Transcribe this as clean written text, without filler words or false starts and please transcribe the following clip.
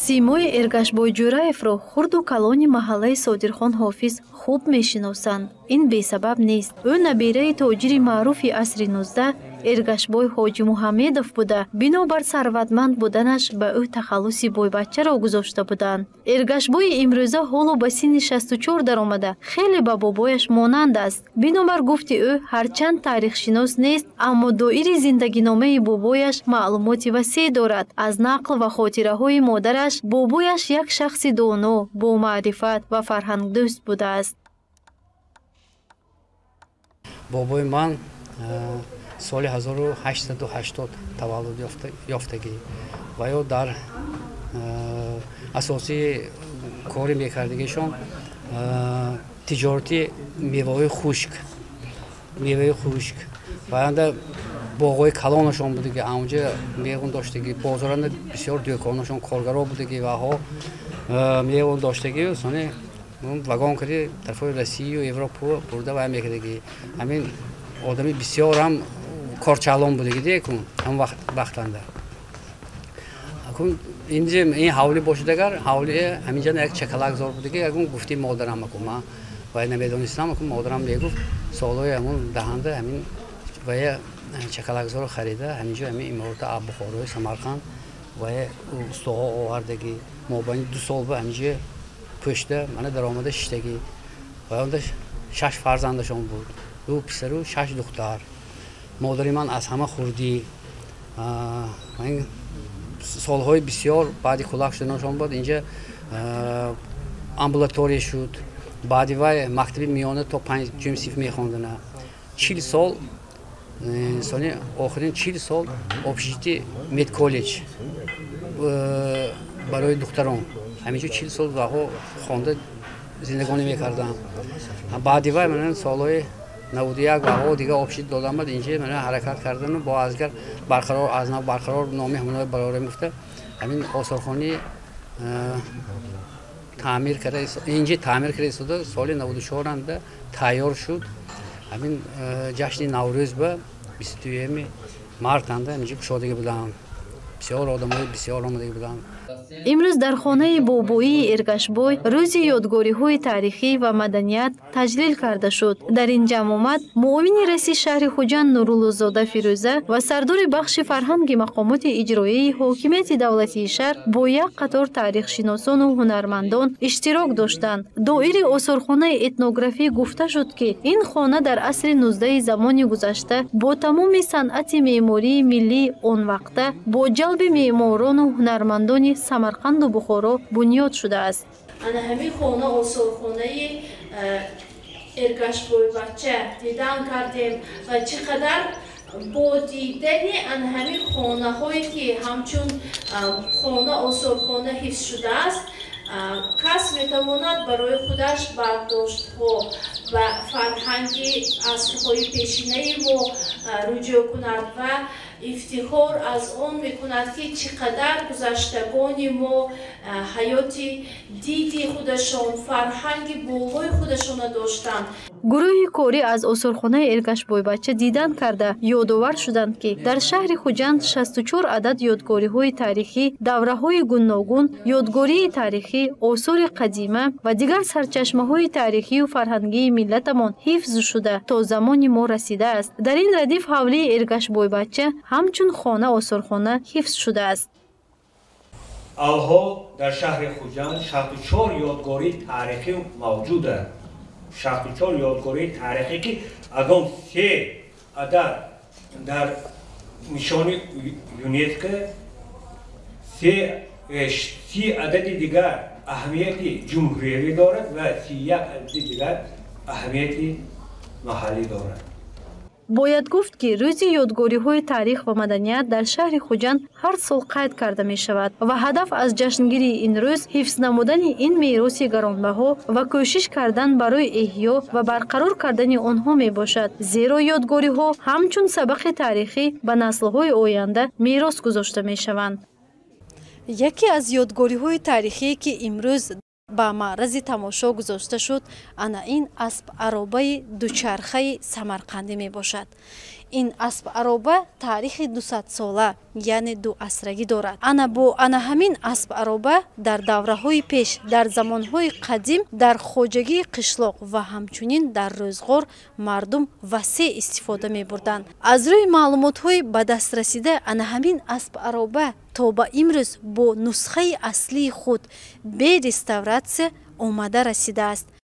Симои Эргашбой Ҷӯраевро хурду калони маҳаллаи Содирхон Ҳофиз хуб мешиносанд. Ин бесабаб нест. Ӯ набераи тоҷири маъруфи асри 19 Эргашбой Ҳоҷимуҳаммедов буда, бинобар сарватманд буданаш ба ӯ тахаллуси бойбаччаро гузошта буданд. Эргашбои имрӯза ҳоло ба синни 64 даромада, хеле ба бобояш монанд аст. Бинобар гуфти ӯ, ҳарчанд таърихшинос нест, аммо доири зиндагиномаи бобояш маълумоти васеъ дорад. Аз нақл ва хотираҳои модараш, бобояш як шахси доно, бомаърифат ва фарҳангдӯст будааст. Бобои ман соли 1880 таваллуд ёфтагӣ ва ё дар асосии кори мекардагишон тиҷорати меваҳои хушк, меваи хушк ва анда боғҳои калонашон будагӣ, анҷа мевон доштагӣ, бозоранда бисёр дӯконашон, коргаро будагӣ ваҳо мевон доштагӣ. Сони вагон кади тарафҳои Россию Европа бурда вай мекардагӣ. Ҳамин одами бисёрам корчалон будагӣ декун ҳам вақтанда. Акун инҷа ин ҳавлӣ бошад, агар ҳавлӣ ҳаминҷа як чакалакзор будагӣ, ягон гуфти модарам, акун ман вай намедонистам, акун модарам мегуфт, солҳои ҳамон даҳанда ҳамин вая чакалакзорро харида, ҳаминҷо ҳамин иморота Бухорои Самарқанд вая устоҳо овардагӣ, мобайни 2 сол ба ҳаминҷо пӯшта мана даромада шиштагӣ. Ва онда 6 фарзандашон буд, 2 писару 6 духтар. Модари ман аз ҳама хурдӣ. Солҳои бисёр баъди кулак шуданашон буд, инҷа амбулатория шуд. Баъди вай мактаби миёна то 5 синф мехондана. 40 сол, соли охирин 40 сол общежитие медколлеҷ барои духтарон. Ҳаминҷо 40 сол ваҳо хонда зиндагонӣ мекарданд. Баъди вай мана солҳои 91 ваҳо дига общежитие додамад, инҷа мана ҳаракат кардану бо азгар барқарор, аз нав барқарор номи ҳамонои барорем гуфта, ҳамин осорхонаи таъмир карда, инҷа таъмир карда истода, соли 94 тайёр шуд. Ҳамин ҷашни Наврӯз ба 22 март анда ҳаминҷо кушодагӣ буданд. Бисёр одамои бисёр омадагӣ буданд. Имрӯз дар хонаи бобоии Эргашбой рӯзи ёдгориҳои таърихӣ ва маданият таҷлил карда шуд. Дар ин ҷамъомад муовини раиси шаҳри Хуҷанд Нуруллозода Фирӯза ва сардори бахши фарҳанги мақомоти иҷроияи ҳокимияти давлатии шаҳр бо як қатор таърихшиносону ҳунармандон иштирок доштанд. Доири осорхонаи этнографӣ гуфта шуд, ки ин хона дар асри 19 замони гузашта бо тамоми санъати меъмории миллии он вақта бо ҷалби меъморону ҳунармандони Самарқанду Бухоро бунёд шудааст. Ана ҳамин хона осорхонаи Эргашбойбачча дидан кардем ва чӣ қадар бо дидани ана ҳамин хонаҳое ки ҳамчун хона осорхона ҳифз шудааст, кас метавонад барои худаш бардоштҳо ва фарҳанги асрҳои пешинаи мо руҷӯъ кунад ва ифтихор аз он мекунад, ки чӣ қадар гузаштагони мо ҳаёти диди худашон, фарҳанги болои худашонро доштанд. Гурӯҳи корӣ аз осорхонаи Эргашбойбачча дидан карда, ёдовар шуданд, ки дар шаҳри Хуҷанд 64 адад ёдгориҳои таърихӣ, давраҳои гуногун, ёдгории таърихӣ, осори қадима ва дигар сарчашмаҳои таърихию фарҳангии миллатамон ҳифз шуда то замони мо расидааст. Дар ин радиф ҳавлии Эргашбойбачча ҳамчун хона осорхона ҳифз шудааст. Алҳол дар шаҳри Хуҷанд 64 ёдгории таърихӣ мавҷуд аст. 64 ёдгории таърихӣ, ки аз он 3 адад дар нишони ЮНЕСКО, 30 адади дигар аҳамияти ҷумҳуриявӣ дорад ва 31 адади дигар аҳамияти маҳаллӣ дорад. Бояд гуфт, ки рӯзи ёдгориҳои таърих ва маданият дар шаҳри Хуҷанд ҳар сол қайд карда мешавад ва ҳадаф аз ҷашнгирии ин рӯз ҳифз намудани ин мероси гаронбаҳо ва кӯшиш кардан барои эҳё ва барқарор кардани онҳо мебошад, зеро ёдгориҳо ҳамчун сабақи таърихӣ ба наслҳои оянда мерос гузошта мешаванд. Яке аз ёдгориҳои таърихие, ки имрӯз ба маърази тамошо гузошта шуд, ана ин асп аробаи дучархаи самарқандӣ мебошад. Ин асп ароба таърихи 200-сола, яъне дуасрагӣ дорад. Ана бо ана ҳамин асп ароба дар давраҳои пеш, дар замонҳои қадим, дар хоҷагии қишлоқ ва ҳамчунин дар рӯзғор мардум васеъ истифода мебурданд. Аз рӯи маълумотҳои ба даст расида, ана ҳамин асп ароба то ба имрӯз бо нусхаи аслии худ бе реставратсия омада расидааст.